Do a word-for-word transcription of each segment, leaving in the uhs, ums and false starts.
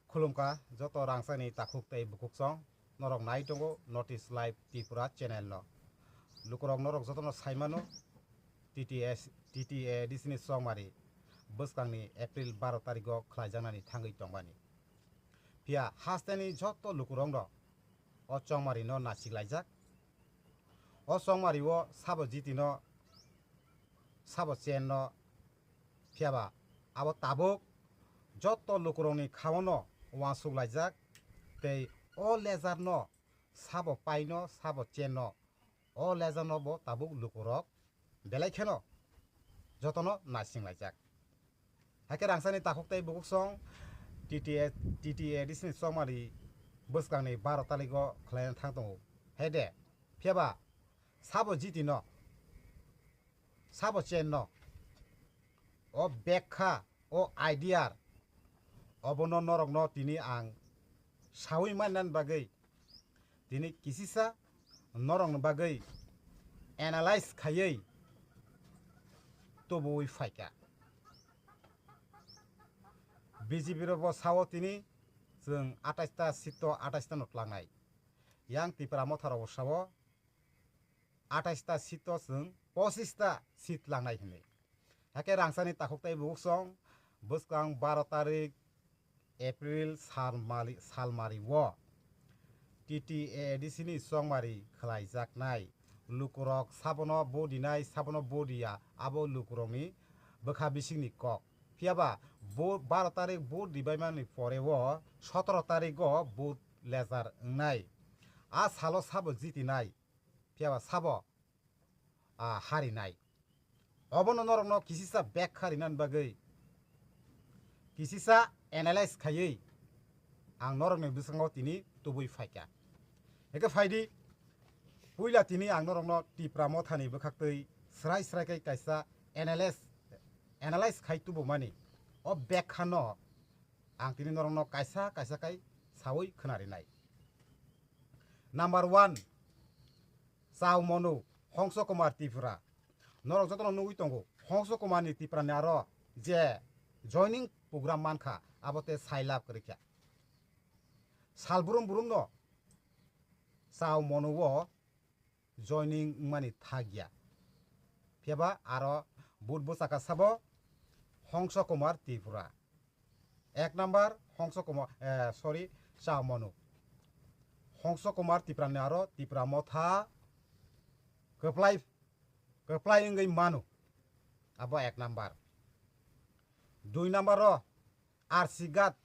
Khulumkha joto rangchakni takhuk tei bukhuksong norok nai tongo North East Live Tripura channel no. Lukurok norok jotono saimano T T S, T T A D C ni chongmari bwskangni April baro tarikgo khlaijaknani thangwi tongmani. Phiya hasteni joto lukurokno o chongmarino nachiklaijak. O chongmario sabo jitino, sabo chenno, phiyaba abo tabuk joto lukurokni khaono uansuk laijak tei o lejarno sabo paino, sabo chenno, o lejarno bo tabuk lukurok belai kheno jotono naising laijak. Hakhe rangchakni takhuk tei bukhuksong T T A, T T A D C ni chongmari bwskangni baro tarikgo khlaina thang tongo. Hai de, phiyaba sabo jitino, sabo chenno, o bekkha, o idea, obono norokno tini ang sawi mannani bagwi tini kisisa norokni bagwi analyze khaiwi tubuwi phaikha. B J P rokbo sao tini chwng atais ta seat o atais ta no tlangnai. Yang Tipra Motha rokbo sao atais ta seat o chwng pochis ta seat tlangnai hinwi. Hakhe rangchakni takhuk tei bukhuksong bwskang baro tarik April salmali-, salmari o T T A D C ni chongmari khlaijaknai. Lukurok sabono vote rinai, sabono vote riya, abo lukurokni bwkha bisingni kok. Phiyaba bo-, baro tarik vote ribaimani pore o sotoro tarik o vote lejar wngnai. A salo sabo jitinai, phiyaba sabo, ah, harinai. Obono norokno kisisa bekkha rinani bagwi, kisisa analyze khaiwi ang norokni bwskango tini tubui phaikha. Hwnkhe phaidi, puila tini ang norokno Tipra Mothani bwkhaktwi srai srai khe kaisa analyze, analyze khai tubumani o bekkhano ang tini norokno kaisa kaisa khai sawi khwnarinai. Number one, Chao Monu, Hongso Kumar Tripura. Norok jotono nugwi tongo, Hongso Kumar ni Tripura ni aro je joining program mankha, abo te sai lab kwrwikha. Sal brum brum no Chao Monu o joining wngmani thakya. Phiyaba aro vote bwchaka sabo Hongso Kumar Tripura. Ek number Hongso Kumar, eh, sorry, Chao Monu. Hongso Kumar Tripura ni aro Tipra Motha kwplai, kwplai wngwi mano. Abo ek number. Dui number o R C Ghat,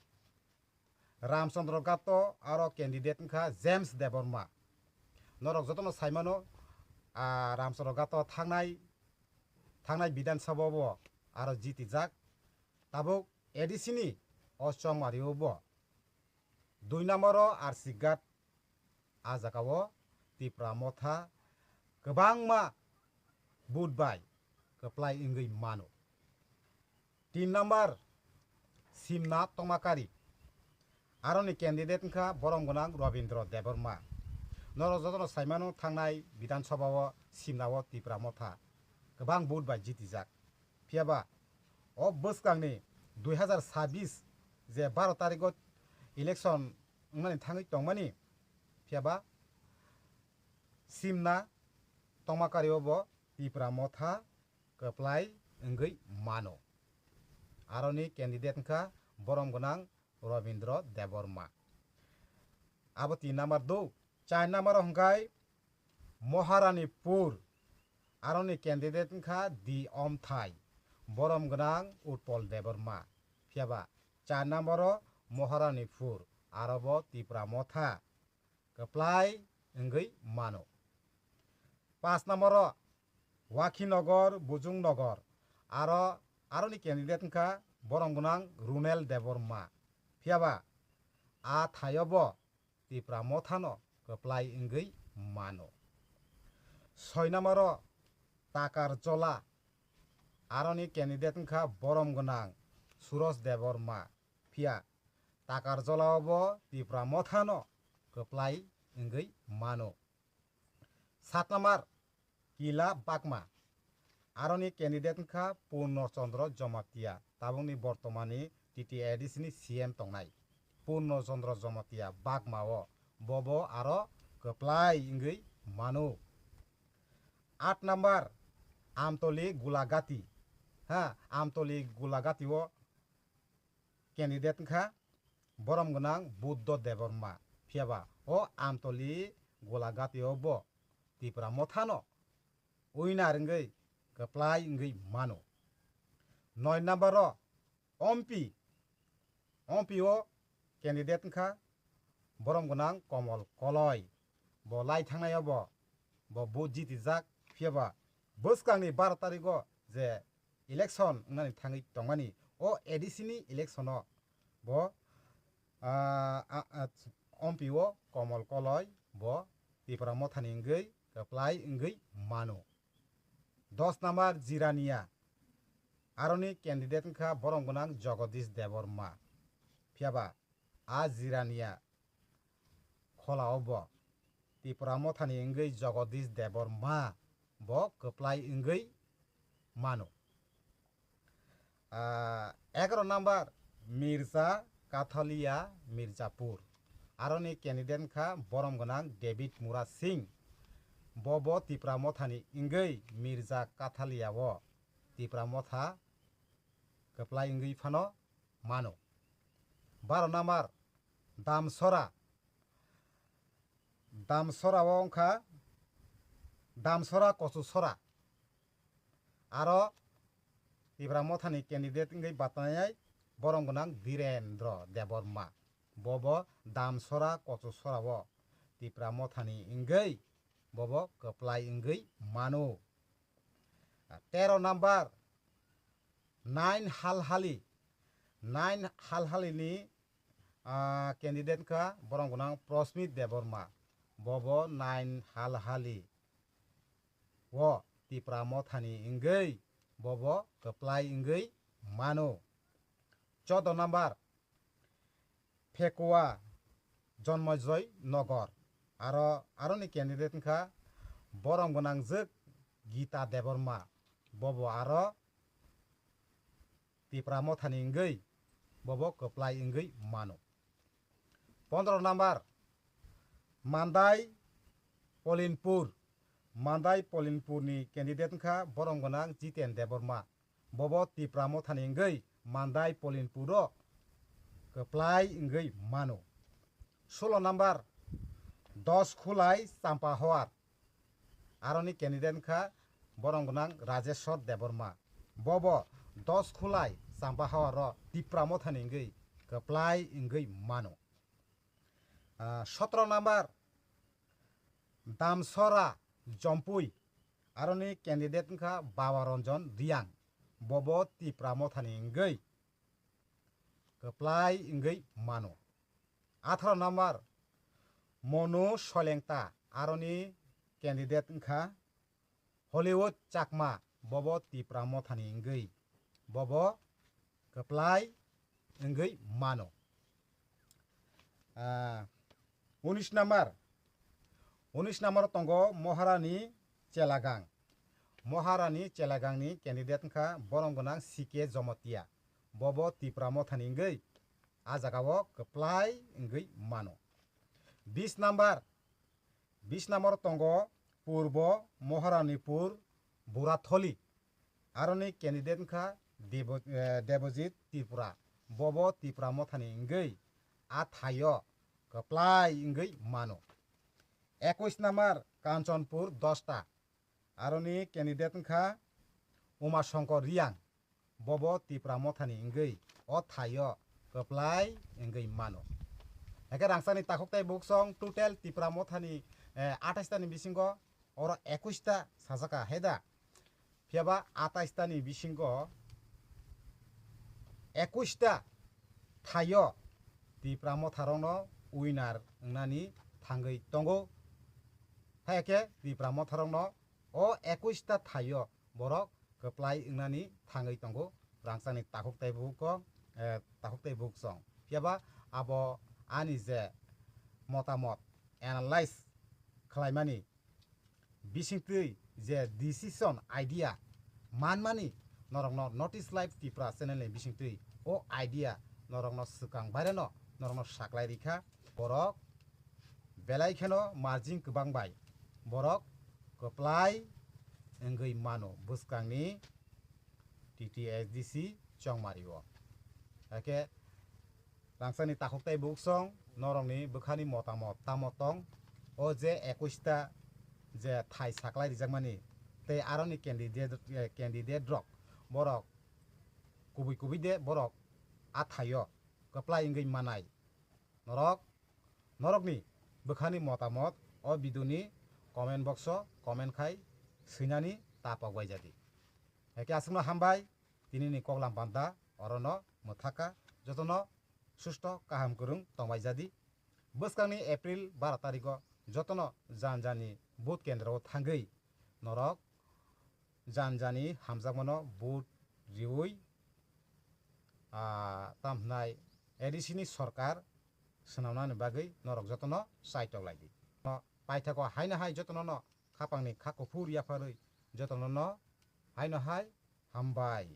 Ramchandra Ghat o aro candidate wngkha James Debbarma. Norok jotono saimano, ah, Ramchandra Ghat o thangnai, thangnai Bidhan Sabha o bo aro jitijak. Tabuk A D C ni o chongmari o bo dui number o R C Ghat, a jaga o Tipra Motha kwbangma vote bai kwplai wngwi mano. Tin number, Simna Tongmakari. Aroni candidate wngkha borom gwnang Robindra Debbarma. Norok jotono saimano thangnai Bidhan Sabha o Simna o Tipra Motha kwbang vote bai jitijak. Phiyaba o bwskangni dui hazar sabis je baro tarigo election wngmani thangwi tongmani, phiyaba Simna Tongmakari o bo Tipra Motha kwplai wngwi mano. Aroni candidate wngkha borom gwnang Robindra Debbarma. Abo tin number do. Char number o hwnkhe Maharanipur, aroni candidate wngkha D Omthai, borom gwnang Utpal Debbarma. Phiyaba char number o Maharanipur, aro bo Tipra Motha kwplai wngwi mano. Paanch number o Wakhinagar, Bujungnogor, aro, aroni candidate wngkha borom gwnang Runel Debbarma. Phiyaba a thaio bo Tipra Mothano kwplai wngwi mano. Soi number o Takarjola, aroni candidate wngkha borom gwnang Suros Debbarma. Phiya Takarjola o bo Tipra Mothano kwplai wngwi mano. Sat number Kila Bakma, aroni candidate wngkha Purno Chandra Jamatia, tabukni bortomani T T A D C ni C M tongnai. Purno Chandra Jamatia Bagma o, bobo aro kwplai wngwi mano. Aat number, Amtoli Gulagati. Ha, Amtoli Gulagati o candidate wngkha borom gwnang Buddho Debbarma. Phiyaba o Amtoli Gulagati o bo Tipra Mothano winner wngwi kwplai wngwi mano. Noi number o Ompi, Ompi o candidate wngkha borom gwnang Komol Koloi. Bo lai thangnai o bo, bo vote jitijak, phiyaba bwskangni baro tarikh o je election wngnani thangwi tongmani, o A D C ni election o bo, ah, ah, ah, Ompi o Komol Koloi bo Tipra Mothani wngwi kwplai wngwi mano. Dos number Jirania, aroni candidate wngkha borom gwnang Jagadish Debbarma. Phiyaba a Jirania khola o bo Tipra Mothani wngwi Jagadish Debbarma bo kwplai wngwi mano. Ah, egaroh number Mirza Kathalia Mirzapur. Aroni candidate wngkha borom gwnang David Murad Singh. Bobo Tipra Mothani wngwi Mirza Kathalia o Tipra Motha kwplai wngwi phano mano. Baro number Damsora. Damsora o wngkha Damsora Kochusora. Aro Tipra Mothani candidate wngwi batanai borom gwnang Birendra Debbarma. Bobo Damsora Kochusora o Tipra Mothani wngwi bobo kwplai wngwi mano. Tero number, Nine Halhali. Nine Halhali ni, ah, candidate wngkha borom gwnang Prosmit Debbarma. Bobo Nine Halhali o Tipra Mothani wngwi bobo kwplai wngwi mano. Chodo number, Phekua Jonmojoy Nogor. Aro, aroni candidate wngkha borom gwnangjwk Gita Debbarma. Bobo aro Tipra Mothani wngwi bobo kwplai wngwi mano. Pondro number, Mandai Polinpur. Mandai Polinpur ni candidate wngkha borom gwnang Jiten Debbarma. Bobo Tipra Mothani wngwi Mandai Polinpur o kwplai wngwi mano. Solo number, Dos Khulai Champahowar. Aroni candidate wngkha borom gwnang Rajeshwar Debbarma. Bobo Dos Khulai Champahowar o Tipra Mothani wngwi kwplai wngwi mano. Ah, sotro number, Damsora Jompui. Aroni candidate wngkha Baba Ranjan Riang. Bobo Tipra Mothani wngwi kwplai wngwi mano. Atharo number, Monu Solengta. Aroni candidate wngkha Hollywood Chakma, bobo Tipra Mothani wngwi, bobo kwplai wngwi mano. Ah, unis number, unis number tongo Moharani Chelagang. Moharani Chelagangni candidate wngkha borom gwnang C K Jomotia, bobo Tipra Mothani wngwi a jagao kwplai wngwi mano. Bis number, Bis number tongo Purbo Moharanipur Buratholi. Aroni candidate wngkha Debo-, eh, Debojit Tripura. Bobo Tipra Mothani wngwi a thaio kwplai wngwi mano. Ekwis number Kanchanpur Dosta. Aroni candidate wngkha Uma Shankar Riang. Bobo Tipra Mothani wngwi o thaio kwplai wngwi mano. Haikhe rangchakni takhuk tei buksong total Tipra Mothani, eh, atais tani bisingo oro ekwis ta sajaka, heda? Phiyaba atais tani bisingo ekwis ta thaio Tipra Motharokno winner wngnani thangwi tongo. Haikhe Tipra Motharokno o ekwis ta thaio borok kwplai wngnani thangwi tongo rangchakni takhuk tei bukhuk, eh, takhuk tei bukhuk song. Phiyaba abo ani je motamot analyze khlaimani bisingtwi je decision idea manmani norokno North East Live Tripura channel ni bisingtwi o idea norokno swkang baireno norokno saklai rikha. Borok belai kheno margin kwbang bai borok kwplai wngwi mano bwskangni T T S D C chongmario. Hakhe rangchakni takhuk tei buksong norokni bwkhani motamot tamo tong? O je ekush ta je thai saklai rijakmani tei aroni candidate, eh, candidate rok borok kubui kubui de borok a thaio kwplai wngwi manai. Norok, norokni bwkhani motamot o video ni comment box o comment khai swinani ta pok bai jadi. Hakhe aswkno hambai, tinini koklam panta orono mwthaka, jotono susto kaham kwrwng tongbai jadi. Bwskangni April baro tarikgo jotono jan jani vote kendro o thangwi norok jan jani hamjakmano vote riwi, ah, tamhnai A D C ni sorkar swnamnani bagwi norok jotono chaitok lai di. No paithakgo haino hai jotono no khapangni kha kuphur yapharwi jotono no haino hai hambai.